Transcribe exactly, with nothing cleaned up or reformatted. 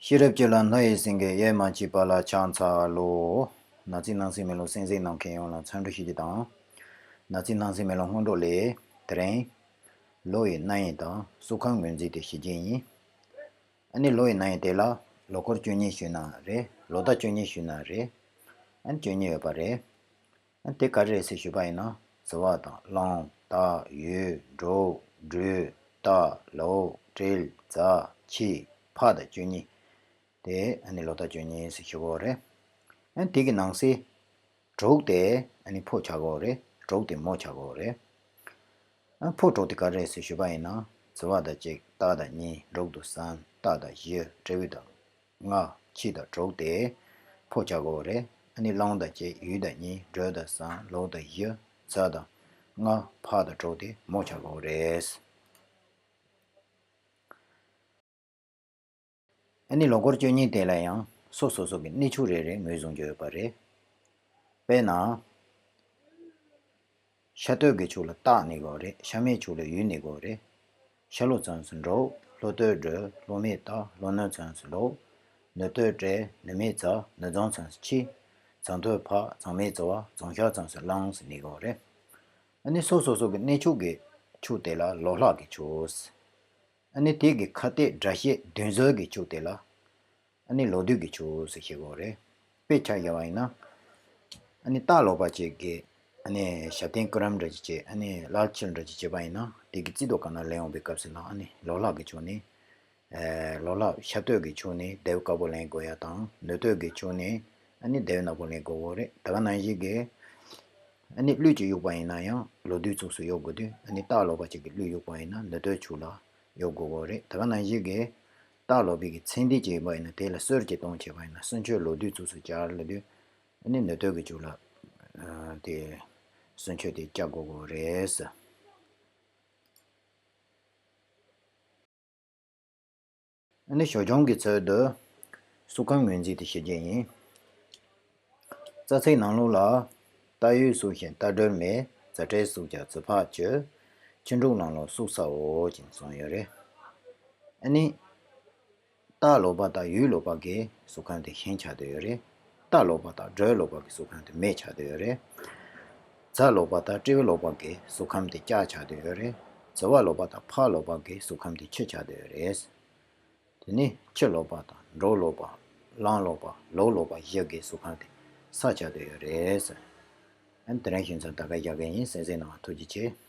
ཤེས་རབ་ཀྱི་ལམ་སྣང་བའི་སེང་གེ་གཡེལ་མ་མཆིས་པ་ལ་ཕྱག་འཚལ་ལོ། ན་ཚིག་སྣང་སྲིད་མེ་ལོང་གསན་གཟིགས་གནང་མཁན་ཡོངས་ལ་འཚམས་འདྲི་ཞུ་རྒྱུ་དང་། ན་ཚིག་སྣང་སྲིད་མེ་ལོང་སྔོན་འགྲོ་ལས། དེ་རིང་ལོ་ཡི་སྣང་བ་དང་གཟུགས་ཁམས་ངོས་འཛིན་དེ་ཞུ་རྒྱུ་ཡིན། ཨ་ནི་ལོ་ཡི་སྣང་བ་དེ་ལ་ལོ་འཁོར་བཅུ་གཉིས་ཞུས་ན་རེད། ལོ་ཟླ་བཅུ་གཉིས་ཞུས་ན་རེད། ཨ་ནི་བཅུ་གཉིས་ཡོད་པ་རེད། ཨ་ནི་དེ་ག་རེ་རེད་ཟེར་ཞུས་པ་ཡིན་ན། ཟླ་བ་དང་གླང་སྟག་ཡོས་འབྲུག་སྦྲུལ་རྟ་ལོ་སྤྲེལ་གཟའ་ཁྱི་ཕག་དང་བཅུ་གཉིས། དེ་ཨ་ནི་ལོ་ཟླ་བཅུ་གཉིས་ཟེར་ཞུ་གི་ཡོད་རེད། ཨ་ནི་དེ་གི་ནང་གསེས་དྲུག་དེ་ཨ་ནི་ཕོ་ཆགས་ཀྱི་ཡོད་རེད། དྲུག་དེ་མོ་ཆགས་ཀྱི་ཡོད་རེད། ཨ་ཕོ་དྲུག་དེ་ག་རེ་རེད་ཟེར་ཞུས་པ་ཡིན་ན། ཟླ་བ་དང་གཅིག་སྟག་དང་གཉིས། འབྲུག་དང་གསུམ། རྟ་དང་བཞི། སྤྲེའུ་དང་ལྔ། ཁྱི་དང་དྲུག་དེ་ཕོ་ཆགས་ཀྱི་ཡོད་རེད། ཨ་ནི་གླང་དང་གཅིག་ཡོས་དང་གཉིས། སྦྲུལ་དང་གསུམ། ལོ་དང་བཞི། གཟའ་དང་ལྔ། ཕག་དང་དྲུག་དེ་མོ་ཆགས་ཀྱི་ཡོད་རེད། ཨ་ནི་ལོ་འཁོར་བཅུ་གཉིས་དེ་ལ་ཡང་སོ་སོ་སོ་གི་གནས་ཕྱོགས་རེ་རེ་ངོས་བཟུང་རྒྱུ་ཡོད་པ་རེད། དཔེར་ན། ཤར་སྟོད་ཀྱི་ཕྱོགས་ལ་སྟག་གནས་ཀྱི་ཡོད་རེད། ཤར་མའི་ཕྱོགས་ལ་ཡོས་གནས་ཀྱི་ཡོད་རེད། ཤར་ལྷོ་མཚམས་སུ་འབྲུག་ལྷོ་སྟོད་སྦྲུལ། ལྷོ་སྨད་སྟག་ལྷོ་ནུབ་མཚམས་སུ་ལོ། ནུབ་སྟོད་སྤྲེལ། ནུབ་སྨད་གཟའ། ནུབ་བྱང་མཚམས་སུ་ཁྱི། བྱང་སྟོད་ཕག་བྱང་སྨད་གཟའ། བྱང་ཤར་མཚམས་སུ་གླང་ཟེར་གནས་ཀྱི་ཡོད་རེད། ཨ་ནི་སོ་སོ་སོ་གི་གནས་ཕྱོགས་ཀྱི་ཕྱོགས་དེ་ལ་ལོ་ལྷག་གི་ཕྱོགས། ཨ་ནི་དེ་གི་ཁ་གཏད་སྒྲ་བཤད་བདུན་ཟུར་གྱི་ཕྱོགས་དེ་ལ་ཨ་ནི་ལོ་དུས་ཀྱི་ཕྱོགས་ཟེར་ཞུ་གི་ཡོད་རེད། དཔེ་ཆ་བཞག་པ་ཡིན་ན། ཨ་ནི་སྟག་ལོ་པ་ཅིག་གིས་ཨ་ནི་ཞབས་བརྟན་སྐུ་རིམ་འདྲ་ཅིག་བྱས། ཨ་ནི་ལག་ཁྱེར་འདྲ་ཅིག་བྱས་པ་ཡིན་ན། དེ་གི་རྩིས་ཐོ་ག་ན་ལེན་ཡོང་པའི་སྐབས་སུ་ལ་ཨ་ནི་ལོ་ལྷག་གི་ཕྱོགས་ནས། ཨ་ལོ་ལྷག་ཤར་སྟོད་ཀྱི་ཕྱོགས་ནས་ལྡེའུ་དཀར་པོ་ལེན་དགོས་ཡ་དང་། ནུབ་སྟོད་ཀྱི་ཕྱོགས་ནས་ཨ་ནི་ལྡེའུ་ནག་པོ་ལེན་དགོས་ཀྱི་ཡོད་རེད། ད་ག་ནང་བཞིན་གྱི་ཨ་ནི་གླུད་ཅིག་གཡུག་པ་ཡིན་ན་ཡང་ལོ་དུས་ཚོད་སུ་གཡུག་དགོས་དུས། ཨ་ནི་སྟག་ལོ་པ་ཅིག་གིས་གླུད་གཡུག་པ་ཡིན་ན་ནུབ་སྟོད་ཕྱོགས་ལ་གཡུག་དགོས་ཀྱི་ཡོད་རེད། ད་ག་ནང་བཞིན་གྱི་སྟག་ལོ་པའི་གི་ཚེ་འདས་ཅིག་ཡིན་པ་ཡིན་ན། དེ་ལ་གསོལ་ཅིག་གཏོང་བྱས་པ་ཡིན་ན། གསོལ་མཆོད་ལོ་དུས་ཚོད་སུ་བཅར་ལབ་དུས་ཨ་ནི་ནུབ་སྟོད་ཀྱི་ཕྱོགས་ལ་ཨ་དེ་གསོལ་མཆོད་དེ་བཅར་དགོས་ཀྱི་ཡོད་རེད། ཨ་ནི་ཞོ་སྦྱོང་གི་ཚུལ་དུ་གཟུགས་ཁམས་ངོས་འཛིན་དེ་ཞུ་རྒྱུ་ཡིན། རྩ་ཚིག་ནང་ལོགས་ལ། སྟག་ཡོས་གཟུགས་ཤིང་རྟ་སྦྲུལ་མེ། རྫ་སྤྲེལ་གཟུགས་ཀྱང་རྫི་ཕག་གྱུར། ཁྱི་འབྲུག་ནང་ལོགས་གཟུགས་ས་འོ་ཅེས་གསུངས་ཡོད་རེད། ཨ་ནི་སྟག་ལོ་པ་དང་ཡོས་ལོ་པ་གི་གཟུགས་ཁམས་དེ་ཤིང་ཆགས་བསྡད་ཡོད་རེད། རྟ་ལོ་པ་དང་སྦྲུལ་ལོ་པ་གི་གཟུགས་ཁམས་དེ་མེ་ཆགས་བསྡད་ཡོད་རེད། གཟའ་ལོ་པ་དང་སྤྲེའུ་ལོ་པ་གི་གཟུགས་ཁམས་དེ་ལྕགས་ཆགས་བསྡད་ཡོད་རེད། རྫི་བ་ལོ་པ་དང་ཕག་ལོ་པ་གི་གཟུགས་ཁམས་དེ་ཆུ་ཆགས་བསྡད་ཡོད་རེད། དེ་ནས་ཁྱི་ལོ་པ་དང་འབྲུག་ལོ་པ། གླང་ལོ་པ། ལུག་ལོ་པ་བཞི་གི་གཟུགས་ཁམས་དེ་ས་ཆགས་བསྡད་ཡོད་རེད། ཨ་ནི་དེ་རིང་ཞུ་མཚམས་ད་ག་བཞག་གི་ཡིན། གསན་གཟིགས་གནང་བ་ཐུགས་རྗེ་ཆེ།